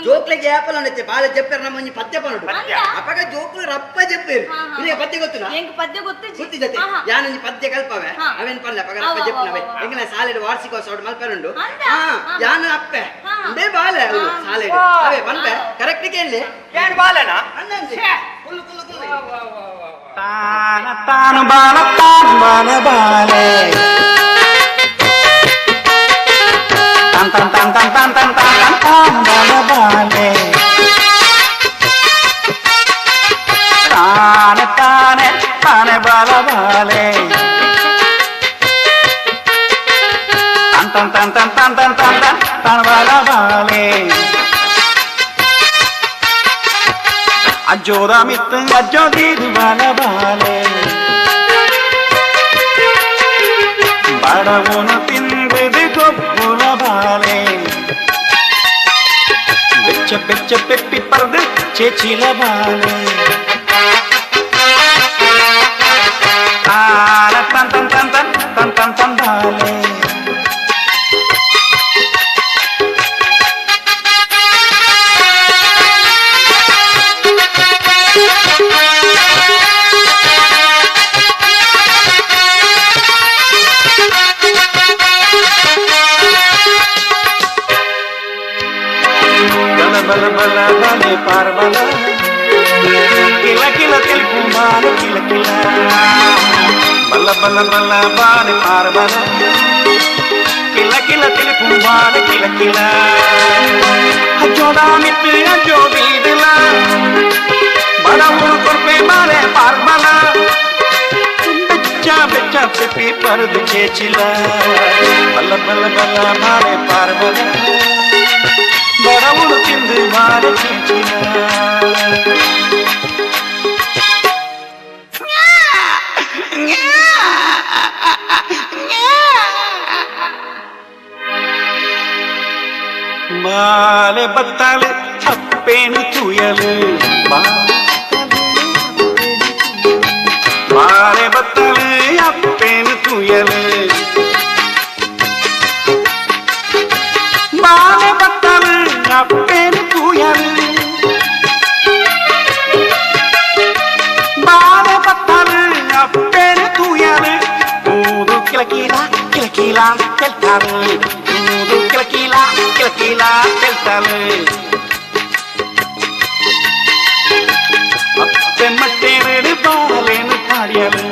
ಜೋಕ್ಲೆಗೆ ಯಾಪಲ ಬಾಲೆ ಜಪ್ಪೆರ್ ನಮ್ಮ ಒಂಜಿ ಪದ್ಯ ಪನೊಡು. ಪದ್ಯ. ಅಪಗ ಜೋಕ್ಲು ರಪ್ಪ ಜಪ್ಪೇರು. ಹಾ, ಹಾ. ನಿನಗೆ ಪದ್ಯ ಗೊತ್ತುನಾ? ಎಂಕ್ ಪದ್ಯ ಗೊತ್ತಿಜ್ಜಿ. ಗೊತ್ತಿದ್ದತೆ. ಹಾ. ಯಾನೊಂಜಿ ಪದ್ಯ ಕಲ್ಪವೆ. ಹಾ. ಅವೇನ್ ಪಲ್ಲೆ ಅಪಗ ರಪ್ಪ ಅವ, ಅವ, ಜಪ್ಪನವೆ. ಅವ, ಅವ. ಎಂಗಲ ಸಾಲೆಡ್ ವಾರ್ಷಿಕೋತ್ಸವ ಮಲ್ಪೆರುಂಡು. ಅಂದ? ಹಾ. ಹಾ. ಯಾನ ಅಪ್ಪೆ. ಹಾ. ಉಂದೇ ಬಾಲೆ ಅವ್ಲು ಹಾ. ಸಾಲೆಡ್. ವಾ. ಅವೇ ಪನ್ಪೆ. ಹಾ. ಕರೆಕ್ಟ್ ಕೇಳಿ. ಏನ್ ಬಾಲನ? ಅಂದಂತೆ. ಛೇ. ಕುಲ್ಲು ಕುಲ್ಲು ಕುಲ್ಲು. ತಾನ ತಾನು ಬಾಲ ತಾನು ಬಾಲ ಬಾಲೆ ತಾನ್ ತಾನ್ ತಾನ್ ತಾನ್ ತಾನ್ ತಾನ್ ತಾನ್ ತಾನ್ ಬಾಲ ಬಾಲೆ ತಾನೆ ತಾನೆ ತಾನೆ ಬಾಲ ಬಾಲೆ ತಾನ್ ತಾನ್ ತಾನ್ ತಾನ್ ತಾನ್ ತಾನ್ ತಾನ್ ತಾನ್ ತಾನ್ ಬಾಲ ಬಾಲೆ ಅಜ್ಜೋದ ಮಿತ್ತು ಅಜ್ಜೋ ದೀದು ಬಾಲ ಬಾಲೆ ಬಡವನು ತಿಂದಿದು ಗೊಬ್ಬುಲ ಬಾಲೆ ಬೆಚ್ಚ ಬೆಚ್ಚ ಪೆಪ್ಪಿ ಪರ್ದು ಚೇಚಿಲ ಬಾಲೆ ತಾನ ತನ್ ತನ್ ತನ್ ತನ್ ತನ್ ತನ್ ತನ್ ಬಾಲೆ. ಬಲ ಬಲ ಬಲ ಬಲೆ ಪಾರ್ಬಲ ಕಿಲ ಕಿಲ ತಿಲ್ಕು ಬಾಲೆ ಕಿಲ ಕಿಲ ಬಲ ಬಲ ಬಲ ಬಾಲೆ ಪಾರ್ಬಲ ಕಿಲ ಕಿಲ ತಿಲ್ಕು ಬಾಲೆ ಕಿಲ ಕಿಲ ಅಜ್ಜೋದ ಮಿತ್ತು ಅಜ್ಜೋ ಬೀದಿಲ ಬಡವರು ಕೊರ್ಪೆ ಬಾಲೆ ಪಾರ್ಬಲ ಬೆಚ್ಚ ಬೆಚ್ಚ ಪೆಪ್ಪಿ ಪರದು ಚೇಚಿಲ ಬಲ ಬಲ ಬಲ ಬಾಲೆ ಪಾರ್ಬಲ ಬಡವನು ತಿಂದು ಬಾಲೆ ಚೇಚಿಲ. ಬಾಲೆ ಬತ್ತಾಳೆ ಅಪ್ಪೇನು ತುಯಲು ಬಾಲೆ ಬತ್ತಾಳೆ ಅಪ್ಪೇನು ತುಯಲು ಬಾಲೆ ಬತ್ತಾಳೆ ಅಪ್ಪೇನು ತುಯಲು ಬಾಲೆ ಬತ್ತಾಳೆ ಅಪ್ಪೇನು ತುಯಲು ಊದು ಕಿಲಕಿಲ ಕಿಲಕಿಲ ಕೆಲ್ತಾಳು ಊದು ಕಿಲಕಿಲ ಕಿಲಕಿಲ ಕೆಲ್ತಾಳು ಅಪ್ಪೆ ಮಟ್ಟೇರು ಬಾಲೇನು ಪಾಡ್ಯಲು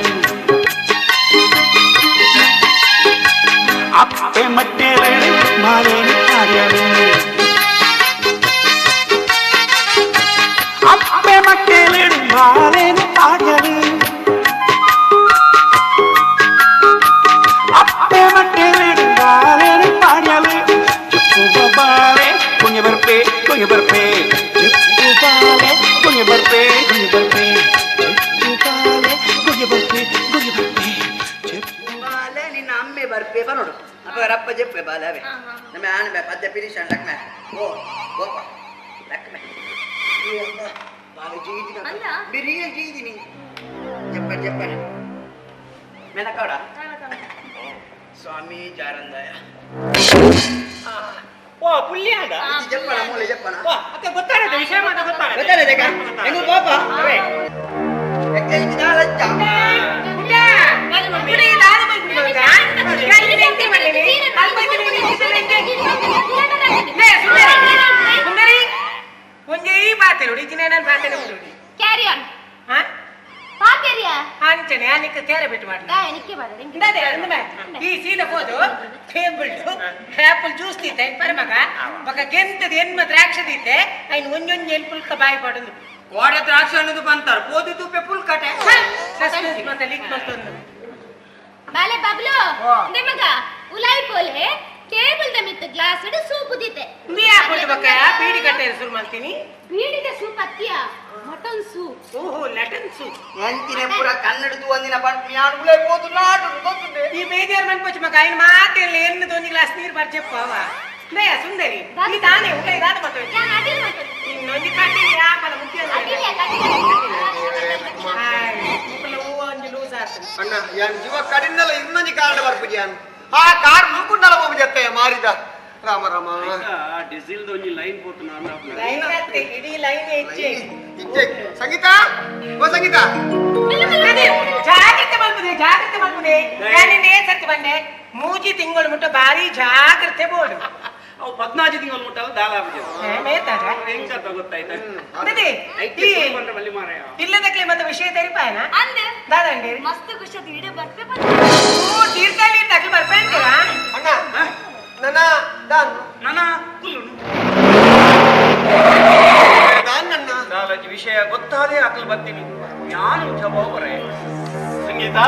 ಅಪ್ಪೆ ಮಟ್ಟೇರು ಬಾಲೇನು ಪಾಡ್ಯಲು ಅಪ್ಪೆ ಮಟ್ಟೇರು ಬಾಲೇನು ಪಾಡ್ಯಲು ಅಪ್ಪೆ ಮಟ್ಟೇರು ಬಾಲೇನು ಪಾಡ್ಯಲು ಚಿಪ್ಪು ಬಾಲೆ ಕುಂಗೆ ಬರ್ಪೆ ಕುಂಗೆ ಬರ್ಪೆ ಚಿಪ್ಪು ಬಾಲೆ ಕುಂಗೆ ಬರ್ಪೆ ಕುಂಗೆ ಬರ್ಪೆ ಚಿಪ್ಪು ಬಾಲೆ ಕುಂಗೆ ಬರ್ಪೆ ಕುಂಗೆ ಬರ್ಪೆ ಚಿಪ್ಪು ಬಾಲೆ ನಿನ್ನ ಅಮ್ಮೆ ಬರ್ಪೆ ಬರೋಡು. ಅಪ್ಪ ರಪ್ಪ ಜಪ್ಪೆ ಬಾಲೆ ಅವೇ. ಹಾ, ಹಾ. ನಮ್ಮ ಆನ ಬೇ ಪದ್ಯ ಫಿನಿಶ್ ಲಕ್ಮೆ ಓ ಗೋಪ ಲಕ್ಮೆ ಏ ಅಮ್ಮ, ಬಾಲೆ ಜೀದಿನ. ಅಲ್ಲ. ಬಿರಿಯ ಜೀದಿನಿ ಜಪ್ಪೆ ಜಪ್ಪೆ ಮೆನಕೌಡ ಸ್ವಾಮಿ ಜಾರಂದಾಯ. ಓ ಪುಲ್ಯಾಡ. ಹಾ. ಜಪ್ಪಣ ಮೂಲೆ ಜಪ್ಪಣ. ಓ ಅಕ್ಕ ಗೊತ್ತಾಗತ್ತೆ ವಿಷಯ ಮಾತ್ರ ಗೊತ್ತಾಗತ್ತೆ. ಗೊತ್ತಾಗತ್ತೆ ಅಕ್ಕ? ಹೆಂಗು ಕೋಪ? ಅವೇ. ಎಕ್ಕೆ ಇದ್ದಾಳಚ್ಚ. ಒಂಜೇ ಬಾತೆ ನೋಡಿ ನಾನು ಬಾತೆ ನೋಡಿ. ಕ್ಯಾರಿ ಆನ್. ಹಾ. ಪಾಕೆರಿಯಾ. ಅಂಚನೆ ಅನಿಕ ಕೇರೆ ಬಿಟ್ಟು ಮಾಡಿ. എനിക്ക് പറ. ಇಂದಾದೆ ಅಂದ್ಮೆ ಈ ಸೀದಾ ಹೋದು ಟೇಬಲ್ ಆಪಲ್ ಜ್ಯೂಸ್ ದೀತೆ ಪರಮಗ ಬಕ ಕೆಂತದ ಎನ್ಮ ದ್ರಾಕ್ಷಿ ದೀತೆ ಐನ್ ಒಂಜೊಂಜಿ ಎಲ್ ಪುಲ್ಕ ಬಾಯಿ ಪಡದು. ಕೋಡೆ ದ್ರಾಕ್ಷಿ ಅನ್ನೋದು ಬಂತಾರ ಪೋದು ತುಪ್ಪೆ ಪುಲ್ ಕಟೆ. ಸಸ್ಪೆನ್ಸ್ ಮತ್ತೆ ಲೀಕ್ ಮಲ್ತೊಂದು. ಬಾಲೆ ಬಬ್ಲು, ನಿಮಗ ಉಲಾಯಿ ಪೋಲೆ ಟೇಬಲ್ the ಮಿತ್ತು ಗ್ಲಾಸ್ ಇಡು ಸೂಪ್ ದಿತೆ. ನೀ ಹಾಕೊಂಡು ಬಕ್ಕ ಬೀಡಿ ಕಟ್ಟೆ ಶುರು ಮಾಡ್ತೀನಿ. ಬೀಡಿದ ಸೂಪ್ ಅತ್ತಿಯ, ಮಟನ್ ಸೂಪ್. ಓಹೋ, ಲಟನ್ ಸೂಪ್. ಅಂಚಿನ ಪೂರ ಕನ್ನಡದು ಒಂದಿನ ಪಂಪ್ ಯಾನು ಉಲೈ ಪೋದು ನಾಟು ಗೊತ್ತುಂಡೆ. ಈ ಬೇಜಾರ್ ಮನ್ಪೊಚ್ಚು ಮಗ ಐನ್ ಮಾತೆಲ್ಲ ಎನ್ನು ದೊಂಜಿ ಗ್ಲಾಸ್ ನೀರು ಬಾರ್ ಚೆಪ್ಪವ ದಯ ಸುಂದರಿ ಈ ತಾನೇ ಉಲೈ ದಾದ ಮತ್ತೆ. ഞാൻ അടിയിൽ മട്ടൻ. ಇನ್ನೊಂಜಿ ಕಟ್ಟಿಲಿ ಆಪಲ ಮುಖ್ಯ. ಅಡಿಲೆ ಕಟ್ಟಿಲೆ. ಹಾಯ್ ಮುಕ್ಕಲ ಹೂವ ಒಂಜಿ ಲೂಸ್ ಆಗ್ತದೆ. ಅಣ್ಣ ಯಾನ್ ಜೀವ ಕಡಿನಲ್ಲ ಇನ್ನೊಂದು ಕಾರಣ ಬರ್ಪುಜಿ ಯಾನ್ ಆ ಕಾರ್ ನೂಕುಂಡಲ ಹೋಗು ಜತ್ತೆ ಮಾರಿದ. ರಾಮ ರಾಮ ಡೀಸೆಲ್ ಒಂಜಿ ಲೈನ್ ಪೋತು ಲೈನ್ ಅತ್ತೆ ಇಡೀ ಲೈನ್ ಹೆಚ್ಚೆ ಇಜ್ಜೆ ಸಂಗೀತ ಓ ಸಂಗೀತ ಜಾಗ್ರತೆ ಮಲ್ಪುದೆ ಜಾಗ್ರತೆ ಮಲ್ಪುದೆ ನಾನು ಸತ್ಯ ಬಂದೆ ಮೂಜಿ ತಿಂಗಳು ಮುಟ್ಟ ಬಾರಿ ಜಾಗ್ರತೆ ಬೋಡು ಅವು 14 ತಿಂಗಳು ಮುಟ್ಟಲ್ಲ ದಾಲ ಆಪುಜಿ ಮೇತಾರ ಹೆಂಗಂತ ಗೊತ್ತಾಯ್ತಾ ಅದೇ ಐಕೆ ಬಂದ್ರೆ ಬಲ್ಲಿ ಮಾರಾಯ ಇಲ್ಲದಕ್ಕೆ ಮತ್ತೆ ವಿಷಯ ತೆರಿಪಾಯನ ಅಂದ್ ದಾದಂಡಿ ಮಸ್ತ್ ಖುಷಿ ಆತು ಇಡೀ ಬರ್ಪೆ ಓ ತೀರ್ಥಹಳ್ಳಿ ತಗ್ಲು ಬರ್ಪೆ ಅಂತೀರಾ ಅಣ್ಣ ನನ್ನ ದಾನ್ ನನ್ನ ಕುಲ್ಲುನು ದಾನ್ ನನ್ನ ದಾಲಜಿ ವಿಷಯ ಗೊತ್ತಾದೇ ಹಾಕಲು ಬರ್ತೀನಿ ನಾನು ಜವಾಬರೇ ಸಂಗೀತ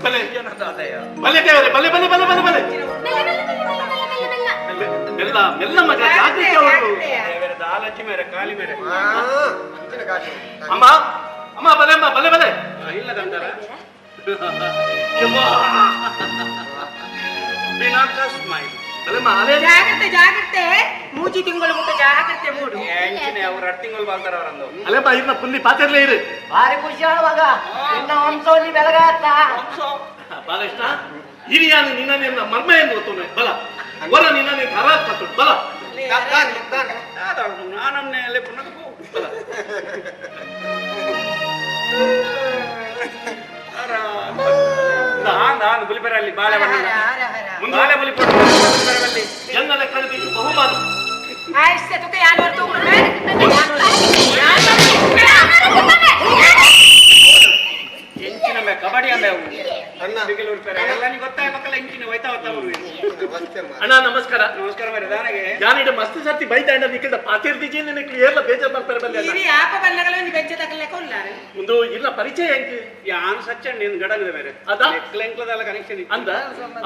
ಬಲೆ ಏನದಾದಯ ಬಲೆ ದೇವರೇ ಬಲೆ ಬಲೆ ಬಲೆ ಬಲೆ ಬಲೆ ಮೆಲ್ಲ ಮೆಲ್ಲ ಮೆಲ್ಲ ಮೆಲ್ಲ ಮೆಲ್ಲ ಮೆಲ್ಲ ಮೆಲ್ಲ ಮೆಲ್ಲ ಮಗ ಜಾಗೃತಿ ಅವರು ದೇವರ ದಾಲಜಿ ಮೇರೆ ಕಾಲಿ ಮೇರೆ ಆ ಅಂಚಿನ ಗಾಡಿ ಅಮ್ಮ ಅಮ್ಮ ಬಲೆ ಅಮ್ಮ ಬಲೆ ಬಲೆ ಇಲ್ಲದಂತಾರ ಬಿನಾಕ ಸ್ಮೈಲ್ ಬಲೆಮ್ಮ ಅಲೆ ಜಾಗ್ರತೆ ಜಾಗ್ರತೆ ಮೂಜಿ ತಿಂಗಳು ಮುಟ್ಟ ಜಾಗ್ರತೆ ಮೂಡು ಎಂಚಿನ ಅವ್ರು 2 ತಿಂಗಳು ಬಾಲ್ತಾರ ಅವರಂದು ಅಲೆಮ್ಮ ಇರ್ನ ಪುಲ್ಲಿ ಪಾತೆರ್ಲೇ ಇರು ಭಾರಿ ಖುಷಿ ಆಳುವಾಗ ನಿನ್ನ ವಂಶವಲ್ಲಿ ಬೆಳಗಾತ ಬಾಲಕೃಷ್ಣ ಹಿರಿಯಾನು ನಿನ್ನ ಮರ್ಮ ಎಂದು ಗೊತ್ತುನೆ ಬಲ ವರ ನಿನ್ನ ಖರಾಬ್ ಪಟ್ಟು ಬಲ ದಾನ್ ದಾನ್ ನಾನಮ್ಮನೆ ಅಲ್ಲೇ ಪುನಃ ಬಲ ನಾನು ಬುಲಿಪೆರಲ್ಲಿ ಬಾಳೆ ಬಣ್ಣ ಹರ ಹರ ಹರ ಮುಂದೆ ಬಾಳೆ ಬುಲಿಪೊಟ್ಟು ಬುಲಿಪೆರಲ್ಲಿ ಜನರ ಕಳೆದಿದ್ದು ಬಹುಮಾನ ಆಯ್ತು ತುಕ ಯಾನು ತಗೊಂಡ್ರೆ ಎಂಚಿನ ಮೇ ಕಬಡ್ಡಿ ಅಂದೆ ಅವು ಅಣ್ಣ ಬಿಗಿಲು ಉರ್ಪೆರೆ ಎಲ್ಲ ನೀವು ಗೊತ್ತಾಯ ಮಕ್ಕಳ ಎಂಚಿನ ಹೋಯ್ತಾ ಹೋಗ್ತಾ ವಸ್ತೆ ಅಣ್ಣ ನಮಸ್ಕಾರ ನಮಸ್ಕಾರ ಮೇರೆ ದಾನಗೆ ಯಾನಿಡ ಮಸ್ತ್ ಸರ್ತಿ ಬೈತ ಅಣ್ಣ ನಿಕ್ಕಿಲ್ದ ಪಾತಿರ್ದಿಜಿ ನಿನ್ನ ಕ್ಲಿಯರ್ಲ ಬೇಜಾರ್ ಮಾಡ್ತಾರೆ ಬಲ್ಲೆ ಅಣ್ಣ. ಇರಿ ಆಪ ಬಲ್ಲಗಳು ಒಂದು ಬೆಚ್ಚ ತಕಲಕ್ಕೆ ಉಲ್ಲಾರೆ ಒಂದು ಇಲ್ಲ ಪರಿಚಯ ಹೆಂಗೆ ಯಾನು ಸಚ್ಚಣ್ಣ ನೀನು ಗಡಗದ ಬೇರೆ ಅದ? ಎಂಕ್ಲದೆಲ್ಲ ಕನೆಕ್ಷನ್ ಅಂದ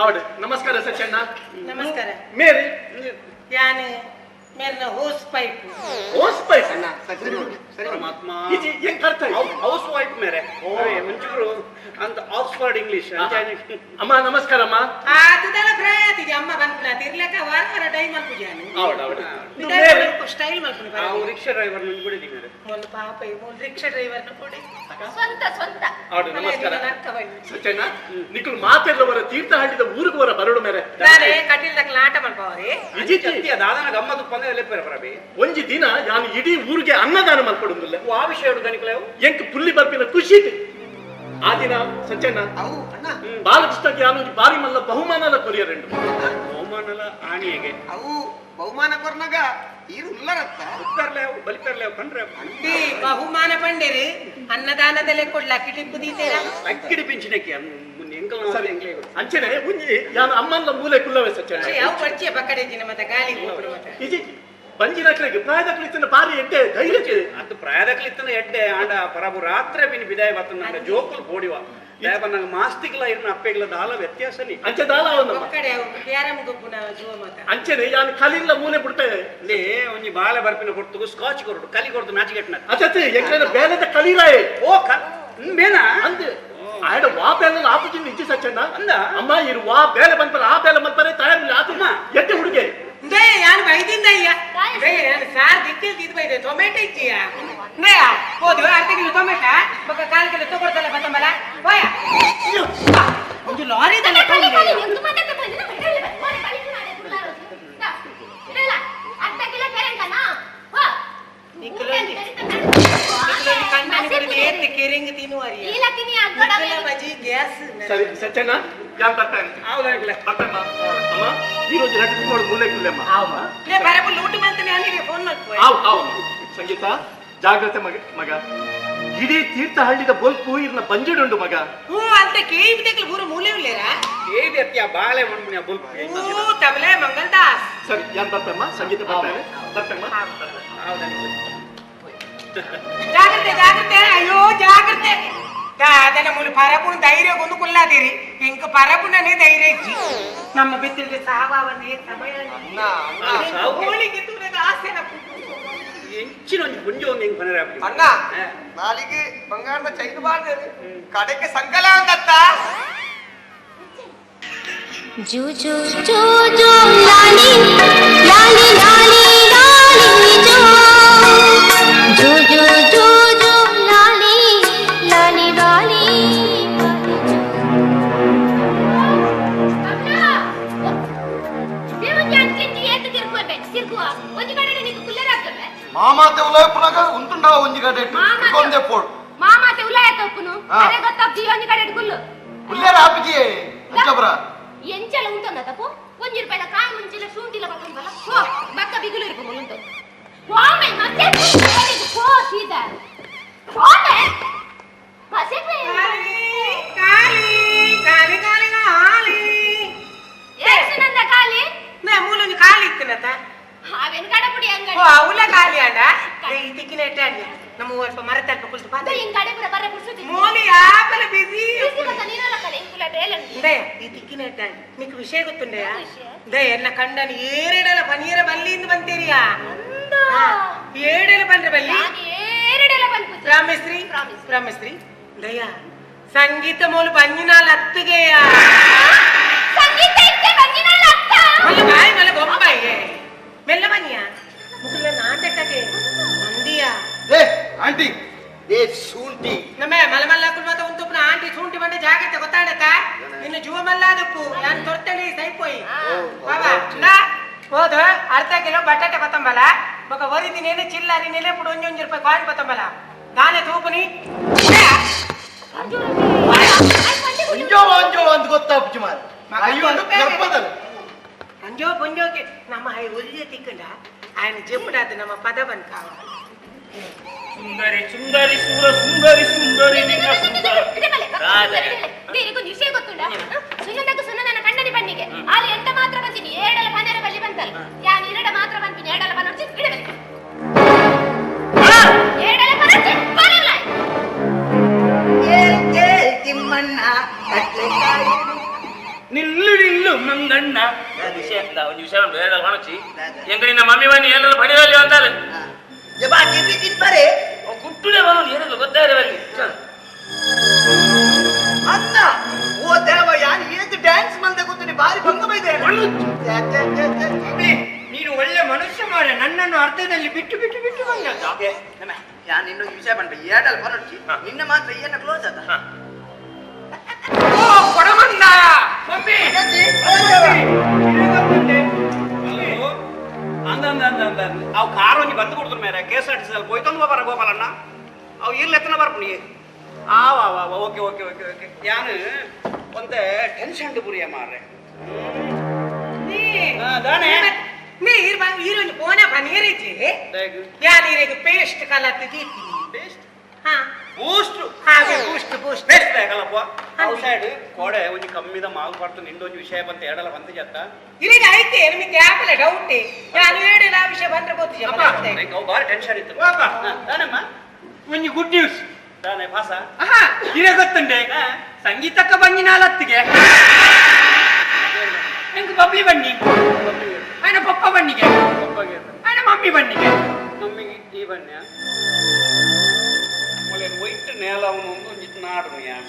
ಅವಡೆ ನಮಸ್ಕಾರ ಸಚ್ಚಣ್ಣ ನಮಸ್ಕಾರ ಮೇರಿ ಯಾನು ಮೇರ್ನ ಹೋಸ್ ಪೈಪ್ ಹೋಸ್ ಪೈಪ್ ಅಣ್ಣ ಸರಿ ನೋಡಿ ಸರಿ ನೋಡಿ. ಪರಮಾತ್ಮ ಇಜಿ ಹೆಂಗ್ ಅರ್ಥ ಆಯ್ತು? ಹೌಸ್ ವೈಫ್ ಮೇರೆ ಮಂಚೂರು ಅಂತ ಆಕ್ಸ್ಫರ್ಡ್ ಇಂಗ್ಲಿಷ್ ಅಮ್ಮ ನಮಸ್ಕಾರ ಅಮ್ಮ ಆತದಲ್ಲ ಪ್ರಾಯ ಅಮ್ಮ ಬಂದ್ಪುನ ತಿರ್ಲಕ್ಕ ವಾರ ವಾರ ಡೈ ಮಲ್ಪುಜಿ ಯಾನು ಅವಡ ಅವಡ ಮೇರಿ ಸ್ಟೈಲ್ ಮಲ್ಪುನಿ ನಾವು ರಿಕ್ಷಾ ಡ್ರೈವರ್ ನಂಗೆ ಬಿಡಿದಿ ಮೇರೆ ಮೊನ್ನೆ ಪಾಪ ಈ ಮೂಲ ರಿಕ್ಷಾ ಡ್ರೈವರ್ನ ಕೊಡಿ ಸ್ವಂತ ಸ್ವಂತ ಅವಡ ನಮಸ್ಕಾರ ಅಕ್ಕ ಬನ್ನಿ ಸಚ್ಚಣ್ಣ ನಿಕ್ಕಳು ಮಾತೆಲ್ಲ ವರ ತೀರ್ಥಹಳ್ಳಿದ ಊರಿಗೆ ವರ ಬರಡು ಮೇರೆ ನಾನೇ ಕಟೀಲ್ ತಕ್ಕ ನಾಟ ಮಲ್ಪವರಿ ಇಜಿತಿ ಸತ್ಯ ದಾದನ ಗಮ್ಮತ್ತು ಪಂದೆ ಲೆಪ್ಪರೆ ಪ್ರಭಿ ಒಂಜಿ ದಿನ ಯಾನು ಇಡೀ ಊರಿಗೆ ಅನ್ನದಾನ ಮಲ್ಪಡುಂದಿಲ್ಲ ಆ ವಿಷಯ ಗಣಿಕಲೇವು ಎಂಕ್ ಪುಲ್ಲಿ ಬರ್ಪಿನ ಖುಷಿ ಆ ದಿನ ಸಚ್ಚಣ್ಣ ಅವು ಅಣ್ಣ ಬಾಲಕೃಷ್ಣಗೆ ಯಾನು ಒಂಜಿ ಬಾರಿ ಮಲ್ಲ ಬಹುಮಾನಲ ಕೊರಿಯರೆಂಡು ಬಹುಮಾನಲ ಆಣಿಯಗೆ ಅವು ಬಹುಮಾನ ಕೊರ್ನಾಗ ಈರು ಉಲ್ಲರತ್ತ ಉತ್ತರ್ಲೇವು ಬಲಿತರ್ಲೇವು ಕಂಡ್ರೆ ಈ ಬಹುಮಾನ ಪಂಡೇರಿ ಅನ್ನದಾನದಲ್ಲೇ ಕೊಡ್ಲಾ ಕಿಟಿಪ್ಪು ದೀತೇರ ಲಕ್ಕಿಡಿ ಪಿಂಚಿನಕ್ಕೆ ಎಂಕಲ್ ಸರಿ ಅಂಚನೆ ಒಂಜಿ ಯಾನು ಅಮ್ಮನ ಮೂಲೆ ಕುಲ್ಲವೆ ಸಚ್ಚಣ್ಣ ಯಾವ ಪರಿಚಯ ಪಕ್ಕಡೆ ಜಿನ ಮತ್ತೆ ಗಾಳಿ ಹೋಗ್ಬಿಡು ಮತ್ತೆ ಇಜಿ ಬಂಜಿನಕ್ಲೆಗ್ ಪ್ರಾಯದಕ್ಲಿತ್ತಿನ ಬಾರಿ ಎಡ್ಡೆ ಧೈರ್ಯಕ್ಕೆ ಅದು ಪ್ರಾಯದಕ್ಲಿತ್ತನ ಎಡ್ಡೆ ಆಂಡ ಪರಬು ರಾತ್ರಿ ಬಿನ್ ಬಿದಾಯ ಬತ್ತನ ಜೋಕುಲ್ ಪೋಡಿವ ದಯಬ ನಂಗೆ ಮಾಸ್ತಿಗ್ಲ ಇರ್ನ ಅಪ್ಪೆಗ್ಲ ದಾಲ ವ್ಯತ್ಯಾಸ ನೀ ಅಂಚೆ ದಾಲ ಅವನಮ್ಮ ಒಕ್ಕಡೆ ಅವು ಕ್ಯಾರಂ ಗೊಬ್ಬುನ ಜುವ ಮತ ಅಂಚನೆ ಯಾನು ಕಲಿಲ್ಲ ಮೂಲೆ ಬಿಡ್ತೆ ಲೇ ಒಂಜಿ ಬಾಲೆ ಬರ್ಪಿನ ಕೊಡ್ತು ಸ್ಕಾಚ್ ಕೊರಡು ಕಲಿ ಕೊಡ್ತು ನಾಚಿಗೆಟ್ನ ಅಚತೆ ಎಂಕ್ಲೆನ ಬೇಲೆದ ಕಲಿರಾಯೆ ಓ ಕ ಮೇನಾ ಅಂದೆ ಆಯಡ ವಾ ಬೇಲೆ ಆಪುಜಿನ ಇಜ್ಜಿ ಸಚ್ಚಣ್ಣ ಅಂದ? ಅಮ್ಮ ಇರು ವಾ ಬೇಲೆ ಬಂದ್ಪರ ಆ ಬೇಲೆ ಬಂದ್ಪರೆ ತಯಾರಿಲ್ಲ ಆತಮ್ಮ ಎಡ್ಡೆ ಹುಡುಗೆ they ಯಾನು ಬೈದಿಂದ ಅಯ್ಯ they ಯಾನು ಸಾರ್ ದಿಕ್ಕಿಲ್ ದಿದ್ ಬೈದೆ ಟೊಮೆಟೊ ಇಜ್ಜಿಯ ನೇ ಹೋದು ಅರ್ಧ ಕಿಲೋ ಟೊಮೆಟೊ ಬೊಕ್ಕ ಕಾಲು ಕಿಲೋ ತಗೊಡ್ತಲ್ಲ ಬತ್ತಂಬಲ ಹೋಯ ಒಂದು ಲಾರಿ ದಲ್ಲ ಕಲಿ ಕಲಿ ಒಂದು ಮಾತಾಡ್ತಾ ಬಂದಿನ ಹೇಳಿ ಬನ್ನಿ ಬಲಿ ಮಾಡಿ ಇರಲ್ಲ ಅರ್ಧ ಕಿಲೋ ಕೆರಂಗನಾ ಹೋ ಕಣ್ಣನಿ ಬಡಿದು ಏತ್ ಕೆರಿಂಗ್ ತಿನ್ನುವರಿ ಈಲಕ್ಕಿನಿ ಅಗ್ಗಡ ಬಜಿ ಗ್ಯಾಸ್ ಸರಿ ಸಚ್ಚಣ್ಣ ಯಾನ್ ಬರ್ತಾನೆ ಹೌದಾಗ್ಲೆ ಬರ್ತಾನಮ್ಮ ಅಮ್ಮ ಈ రోజు ರಟ್ಟು ತಿನ್ನೋಡು ಮೂಲೆ ಕುಲ್ಲೆಮ್ಮ ಲೇ ಬರಬು ಲೂಟಿ ಮಂತನೆ ಅಲ್ಲಿಗೆ ಫೋನ್ ಮಾಡ್ಕೊ ಆವ್ ಆವ್ ಅಮ್ಮ. ಸಂಗೀತ ಜಾಗ್ರತೆ ಮಗ ಮಗ ಇಡೀ ತೀರ್ಥಹಳ್ಳಿದ ಬೊಲ್ಪು ಇರ್ನ ಬಂಜಿಡುಂಡು ಮಗ ಹ್ಞೂ ಅಂತ ಕೇವಿ ತೆಗ್ಲು ಊರು ಮೂಲೆ ಉಳ್ಳೇರಾ ಏ ವ್ಯತ್ಯ ಬಾಳೆ ಮಣ್ಮುನಿಯ ಬುಲ್ಪ್ ಹ್ಞೂ ತಬಲೆ ಮಂಗಲ್ ದಾಸ್ ಸರಿ ಯಾನ್ ಬರ್ತಮ್ಮ ಸಂಗೀತ ಬರ್ತಾನೆ ಬರ್ತಮ್ಮ ಹೌದಾಗ್ಲೆ ಜಾಗ್ರತೆ ಜಾಗ್ರತೆ ಅಯ್ಯೋ ಜಾಗ್ರತೆ ಅದನ್ನ ಮೂಲ ಪರಪುಣ ಧೈರ್ಯ ಗೊಂದು ಕುಲ್ಲಾದಿರಿ ಇಂಕ ಪರಪುಣನೇ ಧೈರ್ಯ ಇಜ್ಜಿ ನಮ್ಮ ಬಿತ್ತಿಲ್ಗೆ ಸಾವವನ್ನೇ ಸಮಯ ಅಣ್ಣ ಅಣ್ಣ ಹೋಳಿಗೆ ತೂನಗ ಆಸೆ ಎಂಚಿನ ಒಂಜಿ ಗುಂಜಿ ಒಂದು ಹೆಂಗ್ ಬನರೆ ಅಣ್ಣ ನಾಲಿಗೆ ಬಂಗಾರದ ಚೈನ್ ಬಾರ್ದೇರು ಕಡೆಗೆ ಸಂಕಲ ಅಂದತ್ತ ಜೋ ಜೋ ಜೋ ಜೋ ಲಾಲಿ ಲಾಲಿ ಲಾಲಿ ಲಾಲಿ ಜೋ ಜೋ ಜೋ ಜೋ ಜೋ ಲಾಲಿ ಲಾಲಿ ಲಾಲಿ ಮಾಮಾತೆ ಉಲಾಯಪುನಾಗ ಉಂಟುಂಡವ ಒಂಜಿ ಕಡೆ ಕೊಂದೆ ಪೋಡು ಮಾಮಾತೆ ಉಲಾಯ ತಪ್ಪುನು ಅರೆ ಗೊತ್ತಾಪ್ಜಿ ಒಂಜಿ ಕಡೆ ಗುಲ್ಲು ಉಲ್ಲೇರ ಆಪಿಜಿ ಅಂಚಬ್ರ ಎಂಚಲ ಉಂಟಂದ ತಪ್ಪು ಒಂಜಿ ರೂಪಾಯಿದ ಕಾಯಿ ಮುಂಚಿಲ ಶುಂಠಿಲ ಬತ್ತಂಬಲ ಹೋ ಬಕ್ಕ ಬಿಗುಲು ಇರ್ಪು ಮುಲುಂಟು ಹೋಮೆ ಮತ್ತೆ ಪೋ ಸೀದಾ ಹೋಮೆ ಬಸೆ ಕಾಲಿ ಕಾಲಿ ಕಾಲಿ ಕಾಲಿ ಏಸುನಂದ ಕಾಲಿ ನಾ ಮೂಲೊಂಜಿ ಕಾಲಿ ಇತ್ತಿನತ ಅವೆನ್ ಕಡಪುಡಿ ಅಂಗಡಿ ಓ ಅವಲ ಕಾಲಿ ಅಂಡ ಈ ತಿಕ್ಕಿನ ಎಟ್ಟಾಡಿ ನಮ್ಮ ಅಲ್ಪ ಮರ ತಲ್ಪ ಕುಲ್ತು ಪಾದ ಇಂಗಡೆ ಪುರ ಬರ್ರೆ ಪುರ್ಸುತಿ ಮೋಲಿ ಆಪಲ ಬಿಸಿ ಬಿಸಿ ಬತ್ತ ನೀನಲ್ಲ ಕಲೆ ಇಂಕುಲ ಬೇಲನ್ ದಯ ಈ ತಿಕ್ಕಿನ ಎಟ್ಟಾಡಿ ನಿಕ್ ವಿಷಯ ಗೊತ್ತುಂಡಯಾ ದಯ ಎನ್ನ ಕಂಡನ ಏರೆಡಲ ಪನೀರ ಬಲ್ಲಿಂದ ಬಂತೀರಿಯಾ ಏಡೆಲ ಬಂದ್ರೆ ಬಲ್ಲಿ ಏರೆಡಲ ಬಂದ್ಪುಜಿ ಪ್ರಾಮಿಸ್ರಿ ಪ್ರಾಮಿಸ್ರಿ ದಯ ಸಂಗೀತ ಮೂಲ ಬಂಜಿನಾಲ್ ಅತ್ತಿಗೆಯ ಸಂಗೀತ ಇತ್ತೆ ಬಂಜಿನಾಲ್ ಅತ್ತ ಮಲ್ಲ ಬಾಯಿ ಮಲ್ಲ ಬೊಂಬಾಯಿ ಮೆಲ್ಲ ಬನ್ನಿಯ ಮುಕುಲ ನಾಟಕಗೆ ಮಂದಿಯ ಏ ಆಂಟಿ ಏ ಶುಂಠಿ ನಮ್ಮ ಮಲಮಲ್ಲ ಕುಲ್ಮತ ಉಂಟುಪ್ನ ಆಂಟಿ ಶುಂಠಿ ಬಂಡೆ ಜಾಗ್ರತೆ ಗೊತ್ತಾಡಕ ನಿನ್ನ ಜೀವ ಮಲ್ಲಾದಪ್ಪು ನಾನು ತೊರ್ತಳಿ ಸೈಪೋಯಿ ಬಾಬಾ ನಾ ಹೋದ ಅರ್ಧ ಕಿಲೋ ಬಟಾಟೆ ಕೊತ್ತಂಬಲ ಬೊಕ ಒರಿ ನೆನೆ ಚಿಲ್ಲಾರಿ ನೆನೆ ಪುಡು ಒಂಜೊಂಜಿ ಒಂಜಿ ರೂಪಾಯಿ ಕಾಯಿನ್ ಕೊತ್ತಂಬಲ ದಾನೆ ತೂಪುನಿ ಅಂಜೋ ಅಂಜೋ ಅಂತ ಗೊತ್ತಾಪುಜಿ ಮಾರೆ ಅಯ್ಯೋ ಅಂದು ಗರ್ಭದಲ್ಲಿ ಅಂಜೋ ಪೊಂಜೋಕೆ ನಮ್ಮ ಹೈ ಒಳ್ಳೆ ತಿಕ್ಕಂಡ ఆయన చెప్పుడాది ನಮ್ಮ ಪದ ಬಂದ್ ಕಾవాలి ಸುಂದರಿ ಸುಂದರಿ ಸುರ ಸುಂದರಿ ಸುಂದರಿ ನಿನ್ನ ಸುಂದರ ವಿಷಯ ಗೊತ್ತುಂಡ ಸುನ್ನದಕ್ಕೆ ಸುನ್ನದನ ಕಣ್ಣನಿ ಬನ್ನಿಗೆ ಅಲ್ಲಿ ಎಂಟ ಮಾತ್ರ ಬಂತೀನಿ ಏಡಲ ಪನೇರ ಬಲ್ಲಿ ಬಂತಲ್ಲ ಯಾನ್ ಇರಡ ಮಾತ್ರ ಬಂತೀನಿ ಏಡಲ ಪನೊಡ್ಚಿ ಇಡಬಲ್ಲಿ ಏಡಲ ಪನೊಡ್ಚಿ ಬರಲ್ಲ ಏಲ್ ಕೇಳ್ ತಿಮ್ಮಣ್ಣ ಕಟ್ಲೆಕಾಯಿ ನಿಲ್ಲು ನಿಲ್ಲು ಮಂಗಣ್ಣ ವಿಷಯ ಒಂದು ವಿಷಯ ಉಂಟು ಏಡಲ ಪನೊಚ್ಚಿ ಎಂಗ ನಿನ್ನ ಮಮ್ಮಿ ಬನ್ನಿ ಏನಾದ್ರು ಪಣಿರಲ್ಲಿ ಅಂತಾಳೆ ಜಬಾ ಟಿವಿ ತಿನ್ಬಾರೆ ಕುಟ್ಟುಡೆ ಬರೋದು ಏನಾದ್ರು ಗೊತ್ತಾದ್ರೆ ಬಲ್ಲಿ ಅನ್ನ ಓ ದೇವ ಯಾನ್ ಏತ್ ಡ್ಯಾನ್ಸ್ ಮಲ್ದೆ ಗೊತ್ತುನಿ ಬಾರಿ ಭಂಗ ಬೈದೆ ನೀನು ಒಳ್ಳೆ ಮನುಷ್ಯ ಮಾರೆ ನನ್ನನ್ನು ಅರ್ಧದಲ್ಲಿ ಬಿಟ್ಟು ಬಿಟ್ಟು ಬಿಟ್ಟು ಬಂದದ್ದ ಯಾನ್ ಇನ್ನೊಂದು ವಿಷಯ ಬಂದ ಏಡಲ್ ಬರೋಡ್ಚಿ ನಿನ್ನ ಮಾತ್ರ ಏನ ಕ್ಲೋಸ್ ಅದ ಓ ಕೊಡಮಂದಾಯ ಮಮ್ಮಿ ಅಂದ ಅಂದ ಅಂದ ಅಂದ ಅವು ಕಾರ್ ಒಂಜಿ ಬಂದು ಕೊಡ್ತಾರೆ ಮೇರೆ K S R T C ಅಲ್ಲಿ ಪೋಯ್ತೊಂದು ಬಾರ ಗೋಪಾಲಣ್ಣ ಅವು ಇರ್ಲಿ ಎತ್ತನ ಬರ್ಪುನಿ ಆವ ಆವ ಓಕೆ ಓಕೆ ಓಕೆ ಓಕೆ ಯಾನು ಒಂತೆ ಟೆನ್ಷನ್ ಪುರಿಯ ಮಾರ್ರೆ ದಾನೆ ನೀ ಈರುಂಜಿ ಪೋನ ಪನೀರಿಜಿ ಯಾನ್ ಈರೆಗ್ ಪೇಸ್ಟ್ ಕಲತ್ ದೀತಿ ಪೇಸ್ಟ್ ಹಾ ಬೂಸ್ಟ್ ಹಾ ಬೂಸ್ಟ್ ಬೂಸ್ಟ್ ಪೇಸ್ಟ್ ಬೇಕಲ್ಲಪ್ಪ ಔಟ್ ಸೈಡ್ ಕೋಡೆ ಒಂಜಿ ಕಮ್ಮಿದ ಮಾವು ಪಡ್ತು ನಿಂದೊಂಜಿ ವಿಷಯ ಬಂತ ಎಡಲ ಬಂತ ಜತ್ತ ಇರೀಗ ಐತೆ ನಿಮಗೆ ಆಪಲ ಡೌಟ್ ನಾನು ಏಡಿಲ್ಲ ಆ ವಿಷಯ ಬಂದ್ರೆ ಗೊತ್ತು ಅವು ಬಾರಿ ಟೆನ್ಷನ್ ಇತ್ತು ದಾನಮ್ಮ ಒಂಜಿ ಗುಡ್ ನ್ಯೂಸ್ ದಾನೆ ಭಾಸ ಆಹಾ ಇರೇ ಗೊತ್ತುಂಡೆ ಸಂಗೀತಕ್ಕ ಬಂಜಿ ನಾಲತ್ತಿಗೆ ಎಂಕ್ ಬಬ್ಲಿ ಬನ್ನಿ ಆಯ್ನ ಪಪ್ಪ ಬನ್ನಿಗೆ ಆಯ್ನ ಮಮ್ಮಿ ಬನ್ನಿಗೆ ಮಮ್ಮಿಗೆ ಈ ಬನ್ನಿ ಒಯ್ಟ್ ನೇಲ ಅವನು ಒಂದು ಒಂಜಿ ನಾಡು ಯಾನು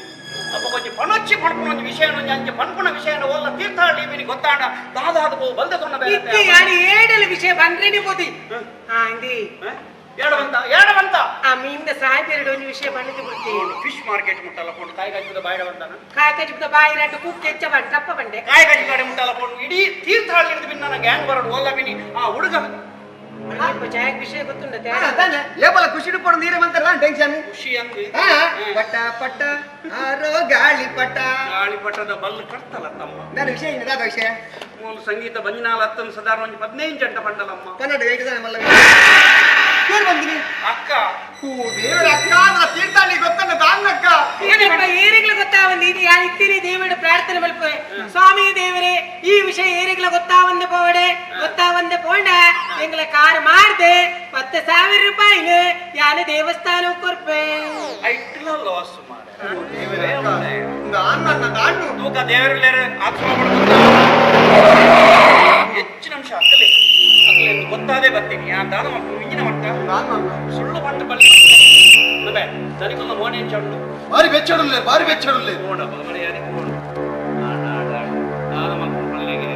ಅಪ್ಪ ಕೊಂಚ ಪಣೊಚ್ಚಿ ಪಣಪುಣ ಒಂಜಿ ವಿಷಯ ಒಂಜಿ ಅಂಚೆ ಪಣಪುಣ ವಿಷಯ ಓಲ್ಲ ತೀರ್ಥಹಳ್ಳಿ ಮೀನಿ ಗೊತ್ತಾಂಡ ದಾದಾದ ಪೋ ಬಲ್ದ ತೊಂಡ ಬೇರೆ ಇತ್ತೆ ಯಾನು ಏಡಲ ವಿಷಯ ಬಂದ್ರೆ ಬೋದಿ ಹಾ ಇಂದಿ ಏಡ ಬಂತ ಏಡ ಬಂತ ಆ ಮೀನಿನ ಸಾಯ್ಬೇರಡು ಒಂಜಿ ವಿಷಯ ಬಂದಿದ್ದು ಬಿಡ್ತೀನಿ ಫಿಶ್ ಮಾರ್ಕೆಟ್ ಮುಟ್ಟಲ್ಲ ಪೋಂಡು ಕಾಯಿ ಕಾಯಿದ ಬಾಯಿಡ ಬಂತಾನ ಕಾಯಿ ಕಜಿಬಿದ ಬಾಯಿ ರಟ್ಟು ಕುಕ್ ಹೆಚ್ಚ ಬಂಡೆ ತಪ್ಪ ಬಂಡೆ ಕಾಯಿ ಕಾಯಿ ಗಾಡಿ ಮುಟ್ಟಲ್ಲ ಪೋಂಡು ಇಡೀ ತೀರ್ಥಹಳ್ಳಿ ಹಿಡಿದು ಬಿನ್ನ ಗ್ಯಾಂಗ್ ಬರೋಡು ಓಲ್ಲ ಬಿನಿ ಆ ಹುಡುಗ ಜಾಯಕ್ ವಿಷಯ ಗೊತ್ತುಂಡತೆ ಏಪಲ ಖುಷಿ ಪಡ ನೀರೇ ಬಂತಾರಲ್ಲ ಟೆನ್ಷನ್ ಖುಷಿ ಅಂದು ಪಟ ಪಟ ಆರೋ ಗಾಳಿ ಪಟ ಗಾಳಿಪಟದ ಬಲ್ ಕರ್ತಲ್ಲ ತಮ್ಮ ನಾನು ವಿಷಯ ಏನು ದಾದ ವಿಷಯ ಮೂಲ ಸಂಗೀತ ಬಂಜಿನಾಲ ಹತ್ತನ್ ಸಾಧಾರಣ ಒಂಜಿ 15 ಗಂಟೆ ಪಂಡಲಮ್ಮ ಕನ್ನಡ ಹೇಗೆ ಮಲ್ಲ ಏನ್ ಬಂದಿನಿ ಅಕ್ಕ ಹೂ ದೇವರ ಅಕ್ಕ ನಾ ತೀರ್ಥಹಳ್ಳಿ ಗೊತ್ತಲ್ಲ ದಾನ್ನಕ್ಕ ಏರಿಗ್ಲ ಗೊತ್ತಾವಂದು ಇದು ಯಾ ಇತ್ತೀರಿ ದೇವರ ಪ್ರಾರ್ಥನೆ ಮಲ್ಪೆ ಸ್ವಾಮಿ ದೇವರೇ ಈ ವಿಷಯ ಏರಿಗ್ಲ ಗೊತ್ತಾವಂದೆ ಪೋಡೆ ಗೊತ್ತಾವಂದೆ ಪೋಂಡ ಎಂಗ್ಲ ಕಾರ್ ಮಾಡ್ದೆ 10,000 ರೂಪಾಯಿನ ಯಾನ ದೇವಸ್ಥಾನ ಕೊರ್ಪೆ ಐಟ್ಲ ಲಾಸ್ ಮಾರೆ ದಾನ್ನ ದಾನ್ನು ತೂಕ ದೇವರಲ್ಲೇರೆ ಆತ್ಮ ಪಡ್ಕೊಂಡ ಹೆಚ್ಚಿನ ಅಂಶ ಅಕ್ಕಲೆ ಅಕ್ಕಲೆ ಗೊತ್ತಾದೇ ಬರ್ತೀನಿ ಯಾ ದಾನ ಮಕ್ಕಳು ಇಂಜಿನ ಮಟ್ಟ ಸುಳ್ಳು ಪಂಟ ಬಲ್ಲಿ ಅದೇ ದನಿಕೊಂದು ಮೋನೆ ಚಂಡು ಬಾರಿ ಬೆಚ್ಚಡುಲ್ಲೆ ಬಾರಿ ಬೆಚ್ಚಡುಲ್ಲೆ ನೋಡಪ್ಪ ಮನೆ ಯಾರಿಗೆ ನೋಡು ದಾನ ಮಕ್ಕಳು ಪಲ್ಲೆಗೆ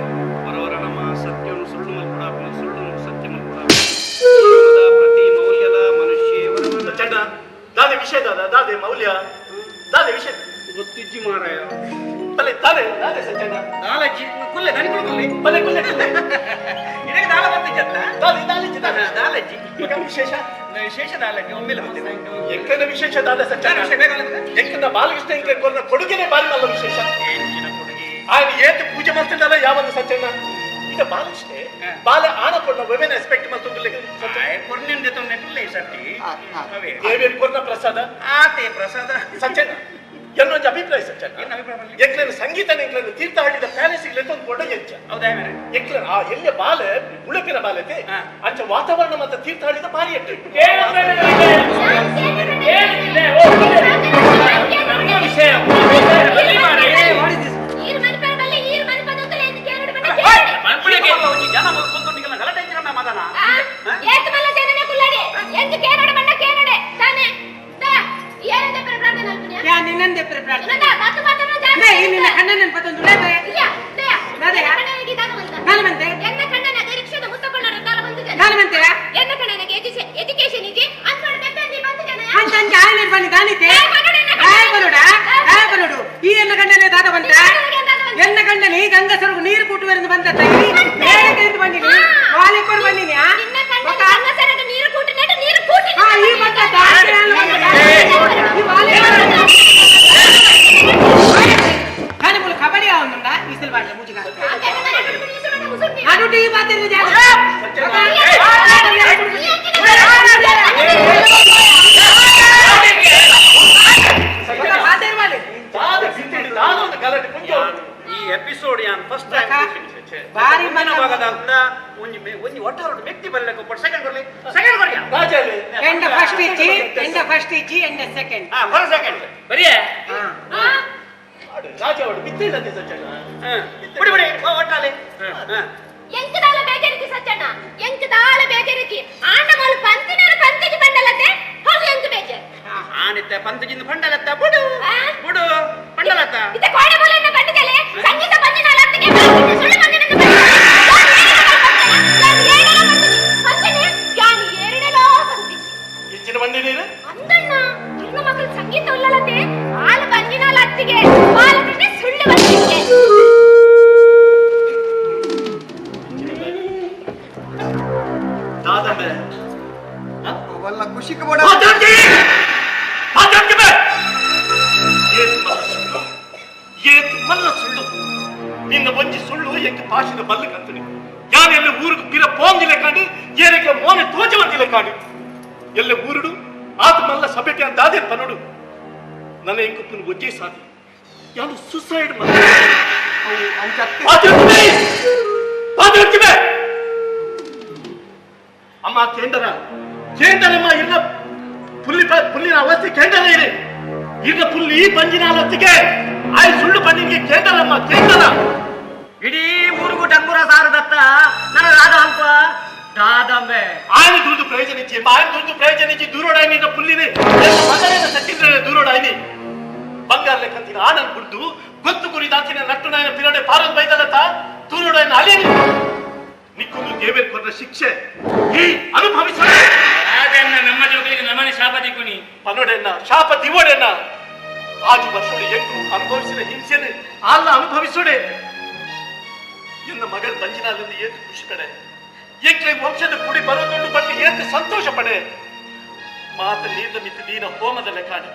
ಹೊರವರ ನಮ್ಮ ಸತ್ಯವನ್ನು ಸುಳ್ಳು ಮಲ್ಕೊಡಾಪು ಸುಳ್ಳು ಸತ್ಯ ಮಲ್ಕೊಡಾಪು ಜೀವನದ ಪ್ರತಿ ಮೌಲ್ಯದ ಮನುಷ್ಯ ಚಂಡ ದಾದೆ ವಿಷಯ ದಾದ ದಾದೆ ಮೌಲ್ಯ ದಾದೆ ವಿಷಯ ಗೊತ್ತಿಜ್ಜಿ ಮಾರಾಯ. ಬಲೆ ತಾನೆ ನಾನೇ ಸಜ್ಜನ. ದಾಲಜ್ಜಿ ಕುಲ್ಲೆ ದನಿ ಕುಲ್ಲೆ. ಬಲೆ ಕುಲ್ಲೆ ಕುಲ್ಲೆ. ಇದಕ್ಕೆ ದಾಲ ಬಂದಿಜ್ಜತ್ತ? ದಾಲೆ ದಾಲಜ್ಜಿ ದಾಲ. ದಾಲಜ್ಜಿ. ವಿಶೇಷ? ವಿಶೇಷ ದಾಲಜ್ಜಿ ಒಮ್ಮೆಲೆ ಬಂದಿದೆ. ಎಂಕನ ವಿಶೇಷ ದಾದ ಸಜ್ಜನ. ಎಂಕನ ಬಾಲಕೃಷ್ಣ ಎಂಕನ ಕೊರ್ನ ಕೊಡುಗೆನೆ ಬಾರಿ ಮಲ್ಲ ವಿಶೇಷ. ఆయన ఏత పూజ మల్తుండాలో యావన్న సజ్జన. ఇక బాలకృష్ణ బాల ఆన కొన్న వెమెన్ ఎస్పెక్ట్ మల్తుండలే సజ్జన. కొన్నింది తొన్నెట్లే సట్టి. దేవేరి కొన్న ప్రసాద ఆతే ప్రసాద ಸಜ್ಜನ. ಎನ್ನೊಂದು ಅಭಿಪ್ರಾಯ ಸಜ್ಜನ. ಎಂಕ್ಲನ ಸಂಗೀತ ಎಂಕ್ಲನ ತೀರ್ಥಹಳ್ಳಿದ ಪ್ಯಾಲೇಸ್ ಲೆತ್ತೊಂದು ಕೊಡ ಎಂಚ. ಹೌದಾ? ಎಂಕ್ಲನ ಆ ಎಲ್ಲಿ ಬಾಲೆ ಉಳುಪಿನ ಬಾಲೆತೆ ಅಂಚ ವಾತಾವರಣ ಮತ್ತೆ ತೀರ್ಥಹಳ್ಳಿದ ಭಾರಿ ಎಟ್ಟು. ನೀರು ಕೂಟುವರೆಂದು ಬಂದ ಬಂದಿನಿ. ಕಬಡ್ಡಿ ಆവുಂದ ಈ ಸಲ ಮೂಜಿಗ ನಡುಟಿ ಈ ಎಪಿಸೋಡ್ ಯಾನ್ ಫಸ್ಟ್ ಟೈಮ್ ಬಾರಿ ಮನವಾಗದ ಒಂಜಿ ಒಂಜಿ ಒಟ್ಟಾರೋಡು ವ್ಯಕ್ತಿ ಬರಲೇಕು ಬಟ್ ಸೆಕೆಂಡ್ ಬರಲಿ ಸೆಕೆಂಡ್ ಬರಲಿ ರಾಜಲ್ಲಿ ಎಂಡ ಫಸ್ಟ್ ಇಚ್ಚಿ ಎಂಡ ಫಸ್ಟ್ ಇಚ್ಚಿ ಎಂಡ ಸೆಕೆಂಡ್ ಹಾ ಬರ ಸೆಕೆಂಡ್ ಬರಿಯೇ ಹಾ ರಾಜ ಅವಳು ಬಿತ್ತಿಲ್ಲದೆ ಸಜ್ಜನ ಬಿಡಿ ಬಿಡಿ ಒಟ್ಟಾಲೆ ಎಂಕದಾಲ ಬೇಜಾರಿತಿ ಸಜ್ಜಣ್ಣ ಎಂಕದಾಲ ಬೇಜಾರಿತಿ ಆಂಡ ಮೋಲು ಪಂತಿನರ ಪಂತಿಗೆ ಬಂಡಲತೆ ಹೌದು ಎಂಕ ಬೇಜಾರು ಆನಿತ್ತೆ ಪಂತಿಗಿಂದ ಬಂಡಲತ್ತ ಬುಡು ಬುಡು ಬಂಡಲತ್ತ ಇತ್ತೆ ಕೋಡೆ ಬೋಲನ್ನ ಬಂಡದಲೆ ಸಂಗೀತ ಬಂದಿನ ಅಲತ್ತಿಗೆ ಸುಳ್ಳು ಬಂದಿನ ಇಚ್ಚಿನ ಬಂದಿನೀರು ಅಂದಣ್ಣ ಇನ್ನು ಮಕ್ಕಳು ಸಂಗೀತ ಉಲ್ಲಲತೆ ಆಲ ಬಂದಿನ ಅಲತ್ತಿಗೆ ಬಾಲಕೃಷ್ಣ ಸುಳ್ಳು ಬಂದಿಗೆ ದಾದಂಬೆ ಅವಲ್ಲ ಖುಷಿಗೆ ಬೋಡ ಮಾತಾಡ್ತಿ ಬೇ ಏತ್ ಮಲ್ಲ ಸುಳ್ಳು ನಿನ್ನ ಒಂಜಿ ಸುಳ್ಳು ಎಂಕ್ ಪಾಶದ ಬಲ್ಲು ಕಂತನಿ ಯಾನೆಲ್ಲ ಊರಿಗೆ ಪಿರ ಪೋಂದಿಲ್ಲ ಕಾಂಡು ಏನೆಲ್ಲ ಮೋನೆ ತೋಜ ಬಂದಿಲ್ಲ ಕಾಂಡು ಎಲ್ಲ ಊರುಡು ಆತ ಮಲ್ಲ ಸಭೆಗೆ ದಾದೆ ಪನೋಡು ನನ್ನ ಎಂಕುಪ್ಪನ ಒಜ್ಜೆ ಸಾಧಿ ಯಾನು ಸುಸೈಡ್ ಮಾತಾಡ್ತಿ ಅಮ್ಮ ಕೇಂದ್ರ ಕೇಂದ್ರಮ್ಮ ಇಲ್ಲ ಪುಲ್ಲಿ ಪುಲ್ಲಿನ ಅವಸ್ಥೆ ಕೇಂದ್ರ ಇದೆ ಈಗ ಪುಲ್ಲಿ ಪಂಜಿನ ಅವಸ್ಥೆಗೆ ಆಯ್ ಸುಳ್ಳು ಪಂಜಿನಿಗೆ ಕೇಂದ್ರಮ್ಮ ಕೇಂದ್ರ ಇಡೀ ಊರಿಗೂ ಡಂಗುರ ಸಾರದತ್ತ ನನ್ನ ರಾಧ ಅಲ್ಪ ದಾದಂಬೆ ఆయన ದುಡ್ಡು ಪ್ರಯೋಜನ ಇಚ್ಚಿ ఆయన ದುಡ್ಡು ಪ್ರಯೋಜನ ಇಚ್ಚಿ ದೂರೋಡಾಯ್ನಿ ಪುಲ್ಲಿನಿ ಮಗನೇನ ಸಚ್ಚಿದ್ರೆ ದೂರೋಡಾಯ್ನಿ ಬಂಗಾರ ಲೆಕ್ಕಂತಿನ ಆನಂದ್ ಗುಡ್ಡು ಗೊತ್ತು ಗುರಿ ದಾಚಿನ ನಟ್ಟು ನಾಯನ ಪಿರಡೆ ಪಾರದ್ ಬೈದಲತ ದೂರೋಡಾಯ್ನ ಅಲೇನಿ ನಿಕ್ಕೊಂದು ದೇವೇರ್ ಕೊಟ್ಟ ಶಿಕ್ಷೆ ಈ ಅನುಭವಿಸೋಡೆ ಅದನ್ನ ನಮ್ಮ ಜೋಗಳಿಗೆ ನಮ್ಮನೆ ಶಾಪ ದಿಕ್ಕುನಿ ಪನ್ನೊಡೆನ್ನ ಶಾಪ ದಿವೋಡೆನ್ನ ಆಜು ವರ್ಷೋಡೆ ಎಂಟು ಅನುಭವಿಸಿದ ಹಿಂಸೆನೆ ಆಲ್ಲ ಅನುಭವಿಸೋಡೆ ಎನ್ನ ಮಗಳ ಬಂಜಿನಾಲಿಂದ ಏತು ಖುಷಿ ಪಡೆ ಎಂಕ್ಲೆ ವಂಶದ ಕುಡಿ ಬರೋದುಂಡು ಬಟ್ಟಿ ಏತು ಸಂತೋಷ ಪಡೆ ಮಾತ ನೀರ್ದ ಮಿತಿ ದೀನ ಹೋಮದ ಲೆಕ್ಕಾಣೆ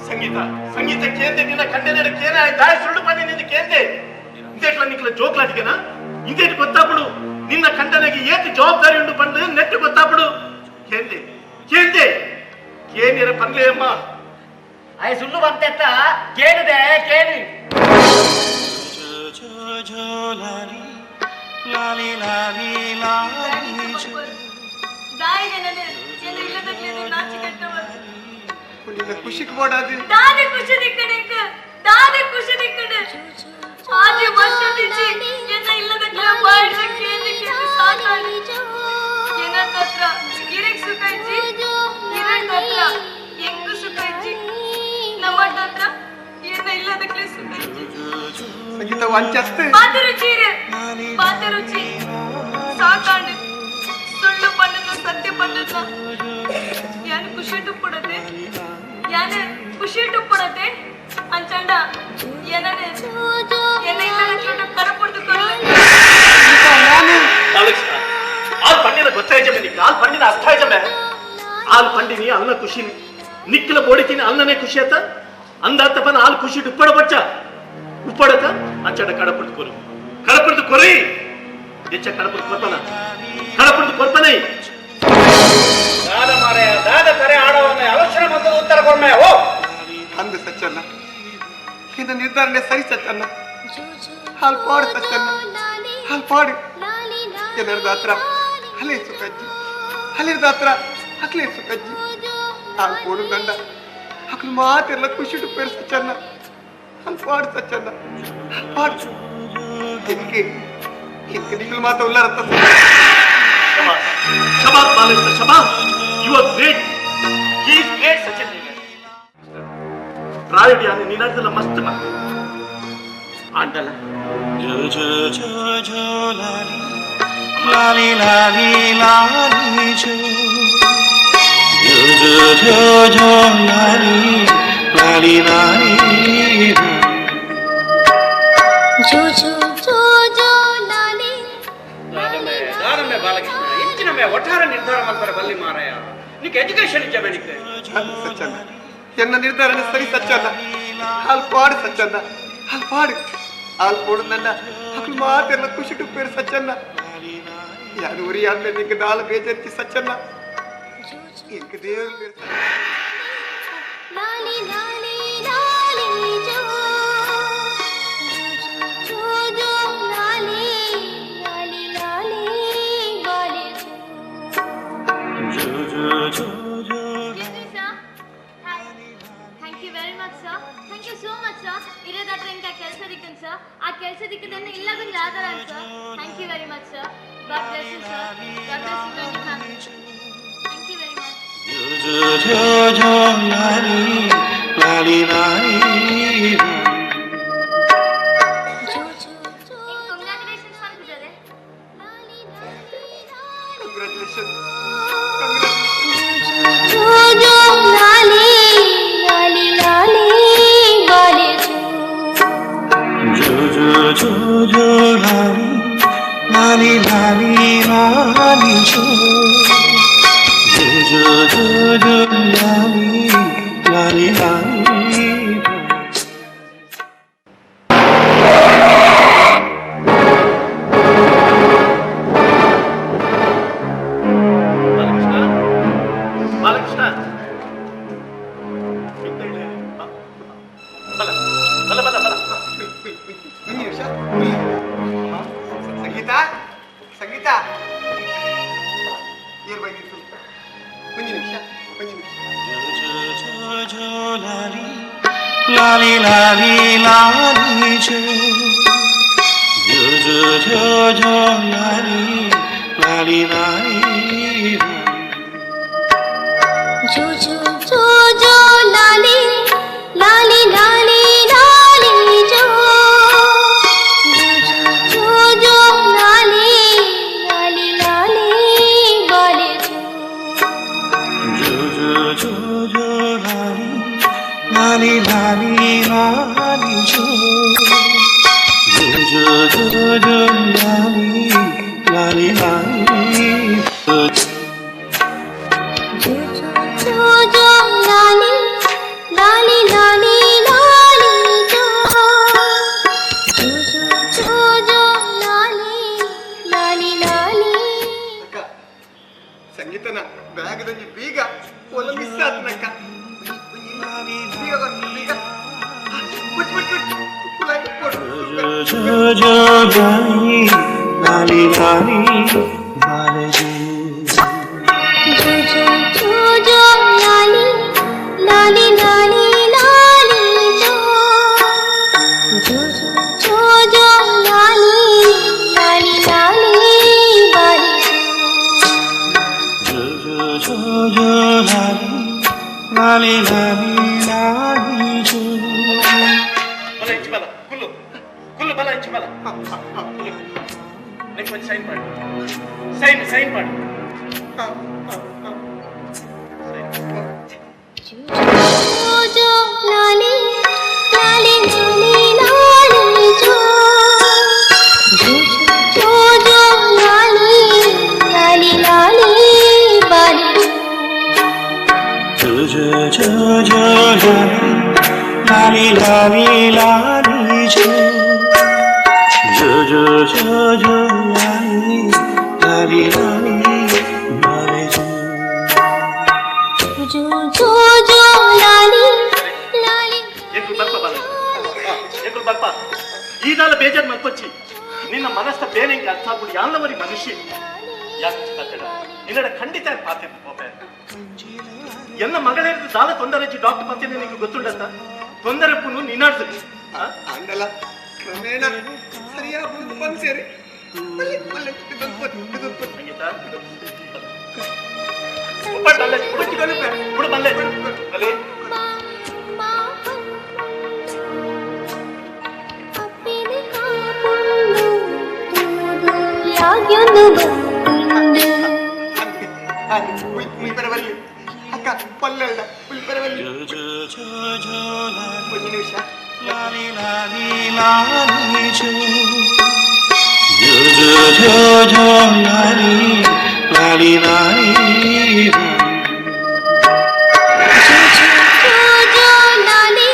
ಸಂಗೀತ ಸಂಗೀತ ಕೇಂದೆ ನಿನ್ನ ಕಂಡೆನೆಡ ಕೇನ ದಾಯ ಸುಳ್ಳು ಪಂಡಿ ನಿನ್ನ ಕೇಂದೆ ಇಂದೇಟ್ಲ ನಿಕ್ಲ ಜೋಕ್ಲಾಟಿಗೆನಾ ಇಂದೇಟ್ ಗೊತ್ತಾಪಡು ನಿನ್ನ ಕಂಡನೆಗೆ ಏತು ಜವಾಬ್ದಾರಿ ಉಂಡು ಪಂಡು ನೆಟ್ಟು ಗೊತ್ತಾಪಡು ಕೇಂದೆ ಕೇಂದೆ ಕೇನಿರ ಪನ್ಲೆ ಅಮ್ಮ ಅಯ್ಯ ಸುಳ್ಳು ಬಂತೆತ್ತ ಕೇಳಿದೆ ಕೇಳಿ ಲಾಲಿ ಲಾಲಿ ಲಾಲಿ ಖುಷಿಗೆ ಬೋಡಾದಿ ದಾದೆ ಖುಷಿ ದಿಕ್ಕಡೆ ದಾದೆ ಖುಷಿ ದಿಕ್ಕಡೆ ಆಜೆ ವರ್ಷ ಎನ್ನ ಇಲ್ಲದ ಬಾಯ್ಸ ಕೇಳಿ ಕೇಳಿ ಸಾಕಾಡಿ ಏನ ತತ್ರ ಇರಕ್ ಸುಖ ಇಜ್ಜಿ ಇರಕ್ ತತ್ರ ಎಂಕು ಸುಖ ಇಜ್ಜಿ ನಮ್ಮ ತತ್ರ ಏನ ಇಲ್ಲದಕ್ಕೆ ಸುಖ ಇಜ್ಜಿ ಸಂಗೀತ ವಂಚಸ್ತೆ ಪಾತರುಚಿ ಪಾತರುಚಿ ಸಾಕಾಂಡು ಸುಳ್ಳು ಪಣ್ಣದ ಸತ್ಯ ಪಣ್ಣದ ಯಾನು ಖುಷಿ ಟುಪ್ಪಡತೆ ಯಾನು ಖುಷಿ ಟುಪ್ಪಡತೆ ಪೋಡುಂದಂಡ ಏನನೆ ಎನ್ನ ಇಲ್ಲ ಕಡಪುಡ್ದು ಕೊರ್ಲೆ ಬಾಲಕೃಷ್ಣ ಆಲ್ ಪಂಡಿನ ಗೊತ್ತಾಯ್ಜಮೆ ನಿಕ್ಕ ಆಲ್ ಪಂಡಿನ ಅರ್ಥ ಆಯ್ಜಮೆ ಆಲ್ ಪಂಡಿನಿ ಅಲ್ನ ಖುಷಿನಿ ನಿಕ್ಕಲ ಬೋಡಿತೀನಿ ಅಲ್ಲನೇ ಖುಷಿ ಆತ ಅಂದಾತಪನ ಆಲ್ ಖುಷಿ ಉಪ್ಪಡ ಬಚ್ಚ ಉಪ್ಪಡಕ ಅಂಚಡ ಕಡಪುಡ್ದು ಕೊರು ಕಡಪುಡ್ದು ಕೊರಿ ಹೆಚ್ಚ ಕಡಪುಡ್ದು ಕೊರ್ಪನ ಕಡಪುಡ್ದು ಕೊರ್ಪನೈ ದಾದ ಮಾರಾಯ ದಾದ ತರೆ ಆಡವನ್ನ ಆಲೋಚನೆ ಬಂದದ ಉತ್ತರ ಕೊರ್ಮೆ ಓ ಅಂದು ಸಚ್ಚನ್ನ ಇದು ನಿರ್ಧಾರನೆ ಸರಿ ಸಚ್ಚನ್ನ ಹಾಲು ಪಾಡು ಸಚ್ಚನ್ನ ಹಾಲು ಪಾಡು ಎಲ್ಲರದ ಹತ್ರ ಅಲ್ಲೇ ಸುಖಜ್ಜಿ ಅಲ್ಲಿರದ ಹತ್ರ ಅಕ್ಲೇ ಸುಖಜ್ಜಿ ಹಾಲು ಪೋಡು ದಂಡ ಅಕ್ಲು ಮಾತೆಲ್ಲ ಖುಷಿ ಪೇರು ಸಚ್ಚನ್ನ ಹಾಲು ಪಾಡು ಸಚ್ಚನ್ನ ಹಾಲು ಪಾಡು ಎಂಕೆ ಎಂಕೆ ನಿಖಲ್ ಮಾತ ಉಲ್ಲಾರತ್ತ ಶಬಾಸ್ ಶಬಾಸ್ Balakrishna ಶಬಾಸ್. You are great. He is great Sachin. ಪ್ರಾಯೋಡಿ ಆನೆ ನೀನಾಡ್ದಲ್ಲ ಮಸ್ತ್ ಮಾ ಆಂಟಲ್ಲ. ಜೋ ಜೋ ಜೋ ಜೋ ಲಾಲಿ ಲಾಲಿ ಲಾಲಿ ಲಾಲಿ ಜೋ ಜೋ ಜೋ ಜೋ ಜೋ ಲಾಲಿ ಲಾಲಿ ಲಾಲಿ ಜೋ ಜೋ ಜೋ ಜೋ ಲಾಲಿ. ದಾದಮ್ಮೆ ಬಾಲಕೃಷ್ಣ ಇಂಚಿನಮ್ಮೆ ಒಟ್ಟಾರೆ ನಿರ್ಧಾರ ಮಾಡ್ತಾರೆ ಬಲ್ಲಿ ಮಾರಾಯ. ನಿಕ್ ಎಜುಕೇಶನ್ ಇಜ್ಜೆ ನಿಕ್ ಸಚ್ಚನ್ನ ಎನ್ನ ನಿರ್ಧಾರನೆ ಸರಿ ಸಚ್ಚನ್ನ ಹಾಲು ಪಾಡು ಸಚ್ಚನ್ನ ಹಾಲು ಪಾಡು ಹಾಲು ಪೋಡುಂದಂಡ ಅಕ್ಲು ಮಾತೆಲ್ಲ ಖುಷಿ ಪೇರು ಸಚ್ಚನ್ನ ಯಾರು ಉರಿ ಆದ್ಮೇಲೆ ನಿಂಗೆ ನಾಲ್ ಬೇಜಾರ್ತಿ ಸಚ್ಚನ್ನ ಇಂಕ ದೇವರು ಬೇರೆ ಲಾಲಿ ಲಾಲಿ ಲಾಲಿ ಜೋ ಜೋ ಜೋ ಲಾಲಿ ಲಾಲಿ ಲಾಲಿ ಬಾಲೆ ಜೋ ಜೋ ಜೋ ಜೋ. Excuse me, sir. Hi. Thank you very much, sir. Thank you so much, sir. ಇರೋದಾದ್ರೆ ಇಂಕ ಕೆಲಸ ದಿಕ್ಕನ್ ಸರ್. ಆ ಕೆಲಸ ದಿಕ್ಕದನ್ನ ಇಲ್ಲಗೊಂದು ಆಧಾರ sir. Thank you very much, sir. God bless you, sir. God bless you and your family. Thank you very much. ಜೋ ಜೋ ಜೋ ಲಾಲಿ ಲಾಲಿ ಲಾಲಿ. ಜೋ ಜೋ ಜೋ. ಕಂಗ್ರ್ಯಾಚುಲೇಷನ್ಸ್ ಅನ್ಬಿಟ್ಟದೆ. ಕಂಗ್ರ್ಯಾಚುಲೇಷನ್. ಜೋ ಜೋ ಲಾಲಿ ಲಾಲಿ ಲಾಲಿ ಬಾಲೆ ಜೋ ಜೋ ಜೋ ಜೋ ಜೋ ಲಾಲಿ ಲಾಲಿ ಲಾಲಿ ಲಾಲಿ ಜೋ ಜೋ ಜೋ ಜೋ ಜೋ ಲಾಲಿ ಲಾಲಿ ಲಾಲಿ. ಬಾಲಕೃಷ್ಣ ಬಾಲಕೃಷ್ಣ ಬಲ ಬಲ ಬಲ ಬಲ. ಒಂದು ನಿಮಿಷ. ಸಂಗೀತ ಸಂಗೀತ ಏರ್ ಬಂದಿತ್ತು. ಒಂದು ನಿಮಿಷ ಒಂದು ನಿಮಿಷ. ಜೋ ಜೋ ಜೋ ಲಾಲಿ ಲಾಲಿ ಲಾಲಿ ಲಾಲಿ ಜೋ ಜೋ ಜೋ ಜೋ ಜೋ ಲಾಲಿ ಲಾಲಿ ಲಾಲಿ. ಜೋ ಜೋ ಜೋ ಜೋ ಲಾಲಿ ಲಾಲಿ ಲಾಲಿ ಲಾಲಿ ಜೋ ಜೋ ಜೋ ಲಾಲಿ ಲಾಲಿ ಲಾಲಿ ಬಾಲೆ ಜೋ ಜೋ ಜೋ ಜೋ ಜೋ ಲಾಲಿ ಲಾಲಿ ಲಾಲಿ ಲಾಲಿ ಜೋ ಜೋ ಜೋ ಜೋ ಜೋ ಲಾಲಿ ಲಾಲಿ ಲಾಲಿ. ಜೋ ಜೋ ಜೋ ಲಾಲಿ ಲಾಲಿ ಲಾಲಿ ಲಾಲಿ ಜೋ ಜೋ ಜೋ ಜೋ ಲಾಲಿ ಲಾಲಿ ಲಾಲಿ. ಅಕ್ಕ ಸಂಗೀತನ ಬ್ಯಾಗ್ದಂಜಿ ಬೀಗ ಒಲ ಮಿಸ್ ಆತನಕ್ಕ. ಬೀಗ ಕೊಡು, ಬೀಗ ಬಿಟ್ ಬಿಟ್ ಬಿಟ್ ಕುಲಾಯಿ ಕೊಡು. ಜೋ ಜೋ ಲಾಲಿ ಲಾಲಿ ಲಾಲಿ ಬಾಲೆ ಜೋ ಜೋ ಜೋ ಜೋ ಜೋ ಲಾಲಿ ಲಾಲಿ ಲಾಲಿ ಲಾಲಿ ಜೋ ಜೋ ಜೋ ಜೋ ಲಾಲಿ ಲಾಲಿ ಲಾಲಿ ಬಾಲೆ ಜೋ ಜೋ ಜೋ ಜೋ ಲಾಲಿ ಲಾಲಿ ಲಾಲಿ ಲಾಲಿ ಜೋ. ಬಲ ಇಂಚು ಬಲ ಕುಲ್ಲು ಕುಲ್ಲು ಬಲ ಇಂಚು ಬಲ. ನೆಕ್ಸ್ಟ್ ಒಂದು ಸೈನ್ ಮಾಡಿ ಸೈನ್ ಸೈನ್ ಮಾಡಿ. ಜೋ ಜೋ ಲಾಲಿ ಲಾಲಿ. ಜೋ ಜೋ ಲಾಲಿ ಲಾಲಿ ಲಾಲಿ ಜೋ ಜೋ ಜೋ ಜೋ ಜೋ ಲಾಲಿ ಲಾಲಿ ಲಾಲಿ ಲಾಲಿ ಜೋ ಜೋ ಜೋ ಜೋ ಲಾಲಿ ಲಾಲಿ. ಎಂಕುಲು ಬರ್ಪ ಬಲ, ಎಂಕುಲು ಬರ್ಪ. ಈದಾಲ ಬೇಜಾರ್ ಮಲ್ಪೊಚ್ಚಿ. ನಿನ್ನ ಮನಸ್ಸ ಬೇನೆಂಗೆ ಅರ್ಥ ಆಗ್ಬಿಡು. ಯಾಲ್ಲವರಿ ಮನುಷ್ಯ ಯಾಕೆ ತಟ್ಟಡ ನಿನ್ನಡ ಖಂಡಿತ ಪಾತೆ ಪೋಪೆ. ಎಲ್ಲ ಮಗಳೇ ದಾಲ ತೊಂದರೆ ಡಾಕ್ಟರ್ ಪತ್ತೆ ನಿನಗೆ ಗೊತ್ತುಂಡತ್ತ ತೊಂದರೆ ಪುನು ನಿನ್ನಾಡ್ದು ಅಂಡಲ ಕ್ರಮೇಣ ಸರಿಯಾದ ಬಂದ್ ಸೇರಿ ಮಲ್ಲೆ ಮಲ್ಲೆ. ಸಂಗೀತ ಉಪ್ಪಟ್ಟು ಅಲ್ಲೇ ಬಿಡು, ಬಲ್ಲೆ ಬಲ್ಲೆ. ಪರವಲ್ಲಿ ಅಕ್ಕ ಪಲ್ಲೆಲ್ಲ ಪರವಲ್ಲಿ. ಒಂದು ನಿಮಿಷ. ಲಾಲಿ ಲಾಲಿ ಲಾಲಿ ಜೋ ಜೋ ಜೋ ಜೋ ಜೋ ಲಾಲಿ ಲಾಲಿ ಲಾಲಿ. ಜೋ ಜೋ ಲಾಲಿ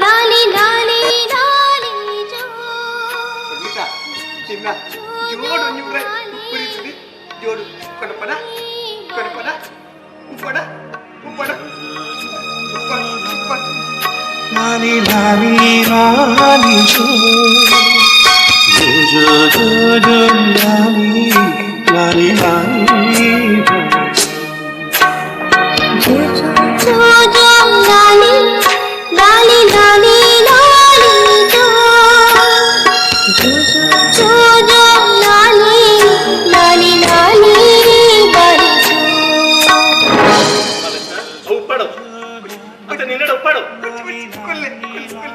ಲಾಲಿ ಲಾಲಿ ಲಾಲಿ ಜೋ. ಸಂಗೀತ ಚಿನ್ನ ಜೋಡು ನಿಮ್ರೆ ಉರಿಸಿದಿ ಜೋಡು ಕೊಡಪನ ಕೊಡಪನ ಉಪ್ಪಡ ಉಪ್ಪಡ ಉಪ್ಪ ಉಪ್ಪ. ಲಾಲಿ ಲಾಲಿ ಲಾಲಿ ಜೋ ಜೋ ಜೋ ಜೋ ಜೋ ಲಾಲಿ ಲಾಲಿ ಲಾಲಿ ಜೋ. ಜೋ ಜೋ ಜೋ ಲಾಲಿ ಲಾಲಿ ಲಾಲಿ ಲಾಲಿ ಜೋ ಜೋ ಜೋ ಜೋ ಲಾಲಿ ಲಾಲಿ ಲಾಲಿ ಬಾರಿ ಜೋ. ಉಪ್ಪಾಡು ಮತ್ತೆ ನಿನ್ನಡ ಉಪ್ಪಾಡು. ಕೊಲ್ಲೆ ಕೊಲ್ಲೆ ಕೊಲ್ಲೆ.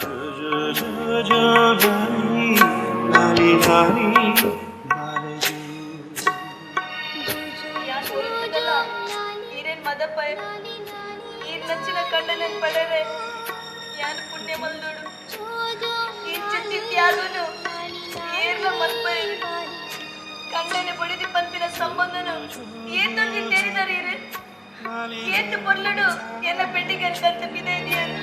ಜೋ ಜೋ ಜೋ ಲಾಲಿ ಲಾಲಿ ಲಾಲಿ ಲಾಲಿ ಜೋ. ಈರೇನ್ ಮದಪ್ಪ ಈರ್ ನಚ್ಚಿನ ಕಂಡನೆನ್ ಪಡೆರೆ ಯಾನ್ ಪುಣ್ಯ ಮಲ್ದೋಡು. ಇಂಚಿತ್ತಿ ತ್ಯಾಗನು ಏರ್ಲ ಮಲ್ಪೈರು. ಕಂಡನೆ ಬಡಿದಿ ಪನ್ಪಿನ ಸಂಬಂಧನು ಏತೊಂಜಿ ತೆರಿದರ್ ಈರು. ಏತು ಪೊರ್ಲುಡು ಎನ್ನ ಪೆಟ್ಟಿಗೆ ಕಂತ ಪಿದೈದಿಯರು.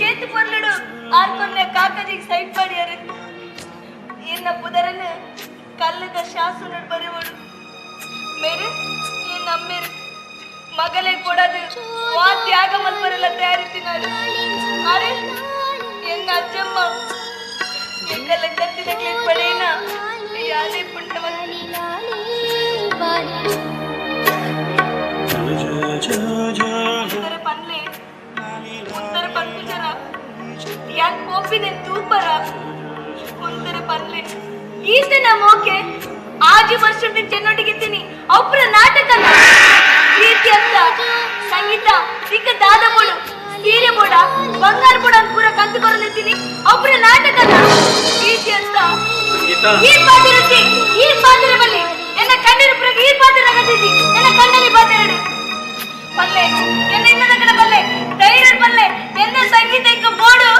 ಏತು ಪೊರ್ಲುಡು ಆರ್ಕೊನ್ನೆ ಕಾಕಜಿಗೆ ಸೈಟ್ ಪಾಡಿಯರು. ಈರ್ನ ಪುದರನು ಕಲ್ಲದ ಶಾಸನಡ್ ಬರೆವಡು. ಮೇರೆ ಈ ನಮ್ಮೇರು ಮಗಲೇ ಕೊಡದು ವಾ ತ್ಯಾಗ ಮಲ್ಪರೆಲ್ಲ ತಯಾರಿತಿನಾರು. ಅರೆ ಎನ್ನ ಅಜ್ಜಮ್ಮ ಎಂಕಲ್ಲ ಕತ್ತಿನ ಕ್ಲಿಪ್ ಪಡೆಯಿನ ಯಾನೇ ಪುಣ್ಯವಂತ. ಜೋ ಜೋ ಜೋ ಉತ್ತರ ಪನ್ಲೆ ಉತ್ತರ ಪನ್ಪುಜರ ಯಾನ್ ಪೋಪಿನ ತೂಪರ ಉತ್ತರ ಪನ್ಲೆ ಈತನ ಮೋಕೆ ಆಜಿ ವರ್ಷದ ಚೆನ್ನೊಟ್ಟಿಗಿದ್ದೀನಿ ಒಬ್ಬರ ನಾಟಕನ ಪ್ರೀತಿ ಅಂತ ಸಂಗೀತ ಸಿಕ್ಕ ದಾದ ಬೋಡು ಸೀರೆ ಬೋಡ ಬಂಗಾರ ಬೋಡ ಅಂತ ಪೂರ ಕಂತು ಕೊರಲಿದ್ದೀನಿ ಒಬ್ಬರ ನಾಟಕನ ಪ್ರೀತಿ ಅಂತ. ಸಂಗೀತ ಈ ಪಾದಿರತಿ ಈ ಪಾದಿರ ಬಲ್ಲಿ ಎನ್ನ ಕಣ್ಣಿನ ಪ್ರಗ ಈ ಪಾದಿರ ಆಗತ್ತಿದ್ದಿ ಎನ್ನ ಕಣ್ಣಲ್ಲಿ ಪಾದಿರಡು ಬಲ್ಲೆ ಎನ್ನ ಇಲ್ಲದ ಕಡೆ ಬಲ್ಲೆ ಧೈರ್ಯ ಬಲ್ಲೆ ಎನ್ನ ಸಂಗೀತ ಇಂಕ ಬೋಡು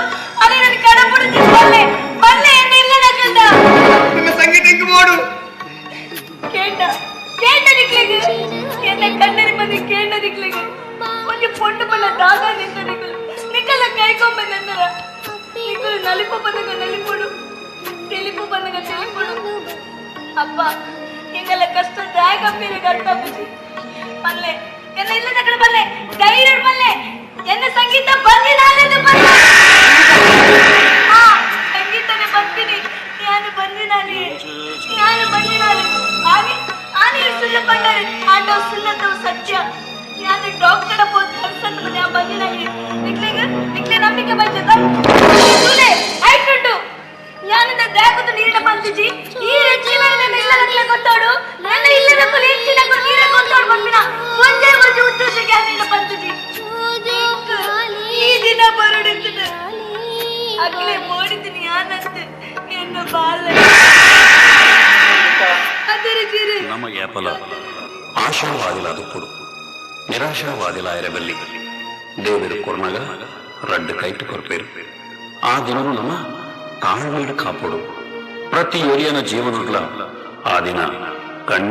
ಅದೇ ನನ್ನ ಕಡ ಬುಡುತ್ತಿ ಬಲ್ಲೆ ಬಲ್ಲೆ ಎನ್ನ ಇಲ್ಲದ ಕಂದ. ನಿಮ್ಮ ಸಂಗೀತ ಇಂಕ ಬೋಡು. ಕೇಂಡ ಕೇಂಡ ನಿಕ್ಲೆಗ್ ಎನ್ನ ಕಣ್ಣರಿ ಬಂದಿ ಕೇಂಡ ನಿಕ್ಲೆಗ್ ಒಂಜಿ ಪೊಣ್ಣು ಬಲ್ಲ ದಾದ ನಿಂತ ನಿಕ್ಕಲು ನಿಕ್ಕಲ ಕೈಕೊಂಬ ನಂದರ ನಿಕ್ಕಲು ನಲಿಪು ಬಂದಾಗ ನಲಿಪುಡು ತಿಳಿಪು ಬಂದಾಗ ತಿಳಿಪುಡು. ಅಪ್ಪ ಹಿಂಗೆಲ್ಲ ಕಷ್ಟ ದಾಯಕ ಮೀರಿಗೆ ಅರ್ಥ ಬುಜಿ ಬಲ್ಲೆ ಎನ್ನ ಇಲ್ಲದ ಕಡೆ ಬಲ್ಲೆ ಧೈರ್ಯ ಬಲ್ಲೆ ಎನ್ನ ಸಂಗೀತ ಬಂದಿನಾಲೆಂದು ಬಲ್ಲೆ. ಹಾ ಸಂಗೀತನೇ ಬರ್ತೀನಿ ನಾನು ಬಂದಿನಾಲಿ ನಾನು ಬಂದಿನಾಲಿ ಆನಿ ಆನಿ ಸುಳ್ಳು ಪಂಡರೆ ಆಂಡ ಸುಳ್ಳತ್ತವು ಸತ್ಯ. ನಾನು ಡಾಕ್ಟರ್ ಪೋತ್ ಕರ್ಸಂತ ಬಂದೆ ಬಂದಿನಾಲಿ ನಿಕ್ಲೆಗ್ ನಿಕ್ಲೆ ನಂಬಿಕೆ ಬಂದದ ಸುಳ್ಳೆ ಆಯ್ತುಂಟು. ಯಾನಂದ ದಾಕುದು ನೀರಿನ ಪಂತಿಜಿ ಈ ಹೆಚ್ಚಿನ ನನ್ನ ಇಲ್ಲದ ಗೊತ್ತಾಡು ನನ್ನ ಇಲ್ಲದ ಕೊಲೆ ಹೆಚ್ಚಿನ ನೀರ ಗೊತ್ತಾಡು ಬಂದಿನ ಒಂದೇ ಒಂದು ಉದ್ದೇಶಕ್ಕೆ ನೀರಿನ ಪಂತಿಜಿ ಈ ದಿನ ಬರಡುತ್ತದೆ ಅಗ್ಲೇ ಮೋಡಿತೀನಿ ಯಾನಂತೆ ಎನ್ನ ಬಾಲ ಅದರ ಜೀರೆ. ನಮ ಏಪಲ ಆಶಾವಾದಿಲ ದುಪ್ಪುಡು ನಿರಾಶಾವಾದಿಲ ಇರಬಲ್ಲಿ ದೇವರು ಕೊರ್ನಗ ರಡ್ಡು ಕೈಟ್ ಕೊರ್ಪೇರು. ಆ ದಿನನು ನಮ ತಾಳ್ಮೆಡ್ ಕಾಪೊಡು. ಪ್ರತಿ ಒರಿಯನ ಜೀವನಗಳ ಆ ದಿನ ಕಣ್ಣು